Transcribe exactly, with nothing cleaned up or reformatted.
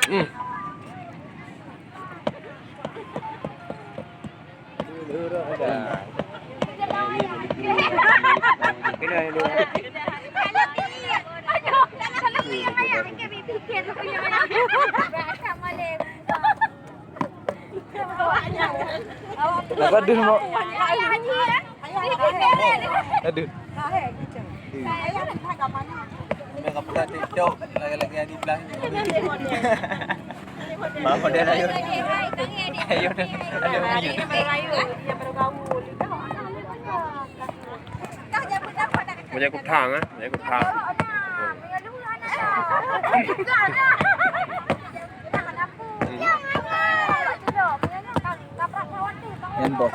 Hmm. Nak padum, Mak? Aduh. Nak upload TikTok, lagi-lagi yang di belah ni. Mak model ayo. Ayo ni. Ayo ni. Macam kutang, ah. Macam kutang. Nyan boh.